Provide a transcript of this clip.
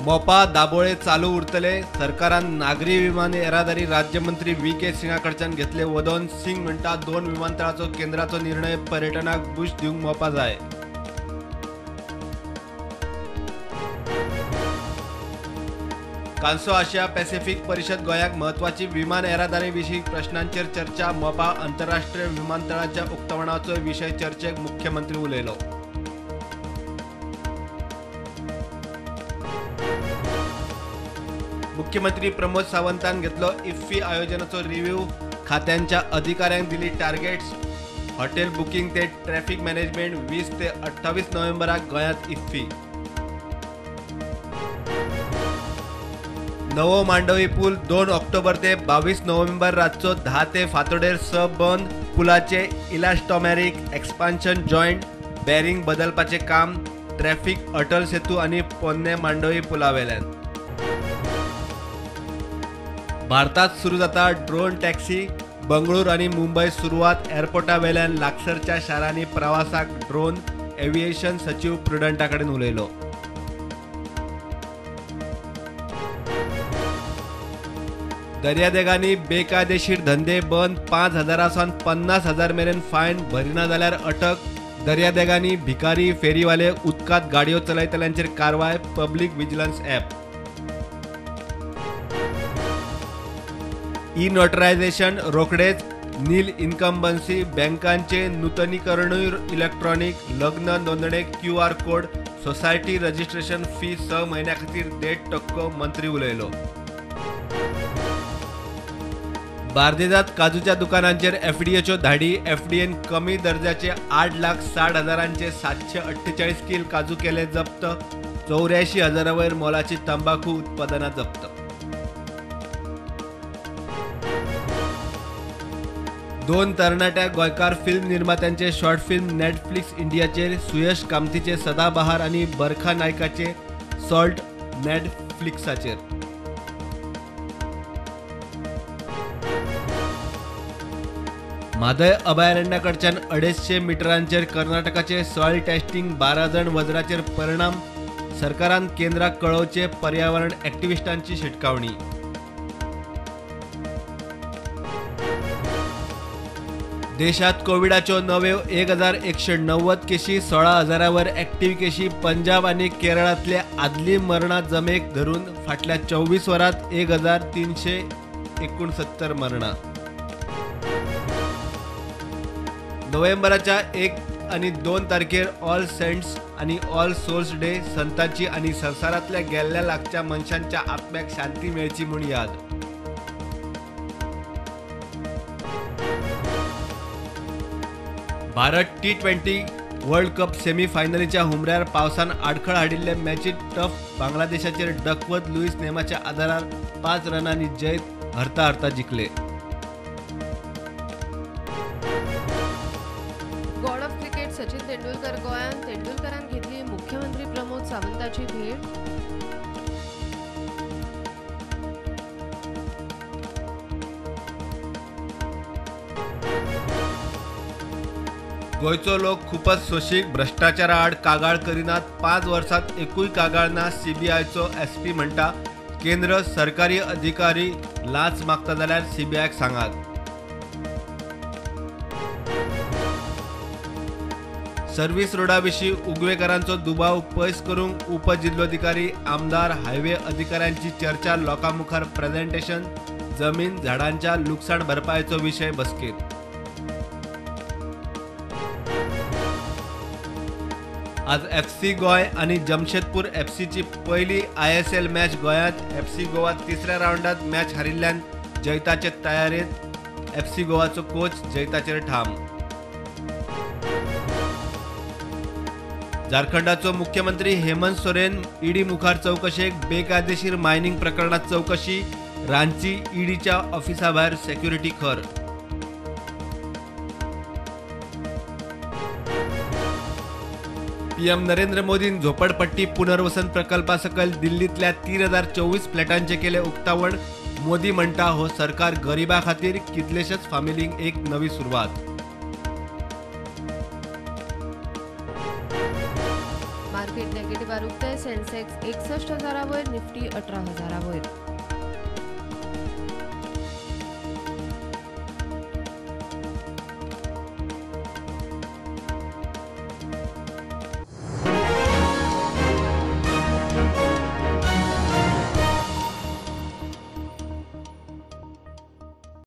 मोपा दाबोळे चालू उरतले. सरकारान नागरी विमान येरादारी राज्यमंत्री व्ही के सिंगा कडच्यान घेतले वदोवन. सिंग म्हणटा 2 विमानतळाचो केंद्राचो निर्णय पर्यटनाक बूस्ट दिवंक मोपा जाय. कांसो आशिया पॅसिफिक परिषद गोंयाक म्हत्वाची विमान येरादारी विशीं प्रश्नांचेर चर्चा. मोपा आंतरराष्ट्रीय विमानतळाच्या उक्तावणाचो विशय चर्चेक मुख्यमंत्री उलयलो. मुख्यमंत्री प्रमोद सावंतान घेतलो इफ्फी आयोजनाचो रिव्ह्यू. खात्यांच्या अधिकाऱ्यांक दिली टार्गेट्स. हॉटेल बुकिंग ते ट्रॅफिक मॅनेजमेंट 20 ते 28 नोव्हेंबराक गोंयांत इफ्फी. नवो मांडवी पूल 2 ऑक्टोबर ते 22 नोव्हेंबर रातचो 10 ते फांतोडेर 6 बंद. पुलाचे इलास्टोमॅरिक एक्सपान्शन जॉयंट बॅरिंग बदलपाचें काम. ट्रॅफिक अटल सेतू आनी पोन्ने मांडवी पुलावेल्यान. भारतात सुरू जाता ड्रोन टॅक्सी. बंगळूर आनी मुंबय सुरवात. एअरपोर्टा वेल्यान लागसरच्या शारांनी प्रवासाक ड्रोन. एव्हिएशन सचीव प्रुडंटा कडेन उलयलो. दर्यादेगांनी बेकायदेशीर धंदे बंद. 5,000 सावन 50,000 मेरेन फायन. भरिना जाल्यार अटक. दर्यादेगांनी भिकारी फेरीवाले उदकांत गाडयो चलयतल्यांचेर कारवाय. Public vigilance app. E notarisation रोखडेच. नील इन्कम्बन्सी. बँकांचे नुतनीकरणूय इलेक्ट्रॉनिक. लग्न नोंदणेक QR code. Society registration fee 6 म्हयन्यां खातीर 1.5%. मंत्री उलयलो. बार्देजात काजूच्या दुकानांचेर एफडीएच्यो धाडी. एफडीएन कमी दर्जाचे 8,60,000 748 कील काजू केले जप्त. 84,000 वयर मोलाची तंबाखू उत्पादनां जप्त. 2 तरणाट्या गोंयकार फिल्म निर्मात्यांचे शॉर्ट फिल्म नेटफ्लिक्स इंडियाचेर. सुयश कामतीचे सदाबहार आनी बरखा नायकाचे सॉल्ट नेटफ्लिक्साचेर. म्हादय अभयारण्याकडच्यान 250 मिटरांचेर कर्नाटकाचे सॉयल टेस्टिंग. 12 जण वज्राचेर परिणाम. सरकारान केंद्राक कळोवचे. पर्यावरण ॲक्टिव्हिस्टांची शिटकावणी. देशात कोविडाच्यो नव्यो 1,190 केशी. 16,000 वर ॲक्टिव्ह केशी. पंजाब आनी केरळांतले आदली मरणां जमेक धरून फाटल्या 24 वरांत 1,369 मरणां. नोव्हेंबराच्या 1 आणि 2 तारखेर ऑल सेंट्स आनी ऑल सोल्स डे. संतांची आनी संवसारांतल्या गेल्ल्या लागच्या मनशांच्या आत्म्याक शांती मेळची म्हूण याद. भारत T20 world cup सेमीफायनलीच्या हुमऱ्यार पावसान आडखळ हाडिल्ले मॅचीत टफ बांगलादेशाचेर डकवर्थ लुईस नेमाच्या आदारार 5 रनांनी जैत हरता हरता जिखले. गॉड ऑफ क्रिकेट सचिन तेंडुलकर गोंयांत. तेंडुलकरान घेतली मुख्यमंत्री प्रमोद सावंताची भेट. गोंयचो लोक खूपच सोशीक. भ्रश्टाचारा आड कागाळ करिनात. 5 वर्सांत एकूय कागाळ ना. सीबीआयचो एसपी म्हणटा केंद्र सरकारी अधिकारी लांच मागता जाल्यार सीबीआयक सांगात. सर्व्हिस रोडा विशीं उगवेकारांचो दुबाव पयस करूंक उपजिल्लोधिकारी, आमदार, हायवे अधिकाऱ्यांची चर्चा. लोकां मुखार प्रेझेंटेशन. जमीन झाडांच्या लुकसाण भरपायेचो विशय बसकेत. आज एफसी गोंय आनी जमशेदपूर एफसीची पयली ISL match गोंयांत. एफसी गोवा तिसऱ्या रावंडात मॅच हारिल्ल्यान जैताचे तयारेंत. एफसी गोवाचो कोच जैताचेर ठाम. झारखंडाचो मुख्यमंत्री हेमंत सोरेन ईडी मुखार चवकशेक. बेकायदेशीर मायनिंग प्रकरणात चवकशी. रांची ईडीच्या ऑफिसा भायर सेक्युरिटी खर. पीएम नरेंद्र मोदीन झोपडपट्टी पुनर्वसन प्रकल्पा सकयल दिल्लींतल्या 3024 फ्लॅटांचे केले उक्तावण. मोदी म्हणटा हो सरकार गरिबा खातीर. कितलेशेच फामिलींक एक नवी सुरवात. मार्केट नेगेटिव्हार उक्ते. सेन्सेक्स 61,000 वयर, निफ्टी 18,000 वयर.